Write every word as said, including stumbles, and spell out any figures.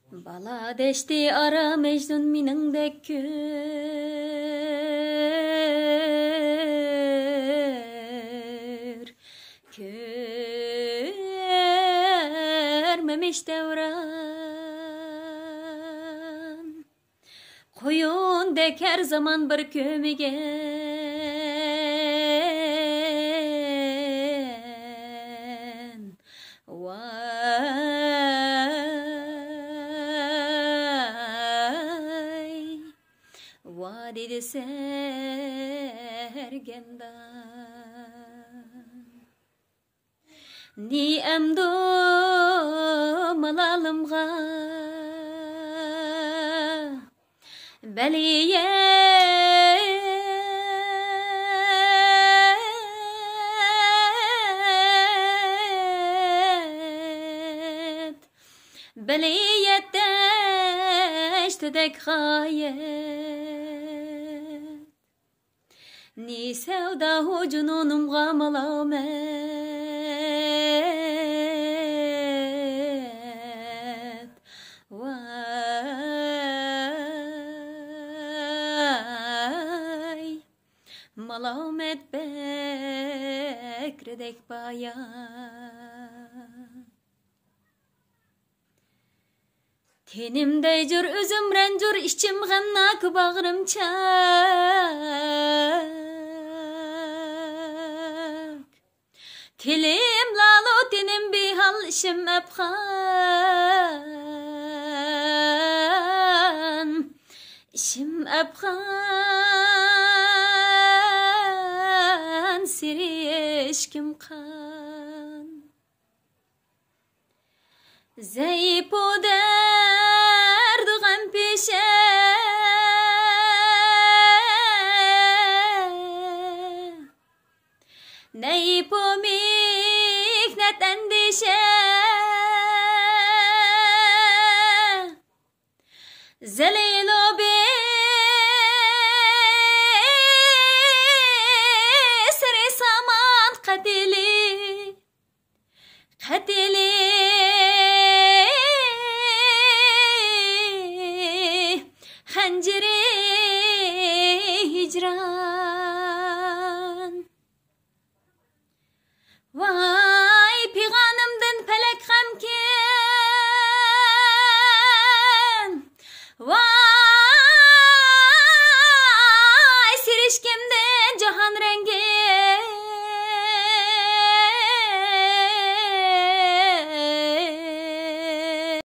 بالا دەشتى ئارا مەجنۇن مېنىڭدەك كۆر، كۆرمىمىش دەۋران. قۇيۇندەك ھەر زامان بىر كۆمگەن. ۋاي، ۋادىدە سەرگەردان. نى ئەمدۇ مالالىمغا بەلىيەت، بەلىيەت دەشتىدەك غايەت. نى سەۋدا ھۇ جۇنۇنۇمغا مالامەت. ۋاي، مالامەت بەكرىدەك بايان. تېنىم دەيجۇر، ئۆزۈم رەنجۇر، ئىچىم غەمناك، باغرىم چاك. تىلىم لالۇ، تېنىم بىھال، ئىچىم ئەپغان. ئىچىم ئەپغان، سېرىشكىم قان. زەيپۇدە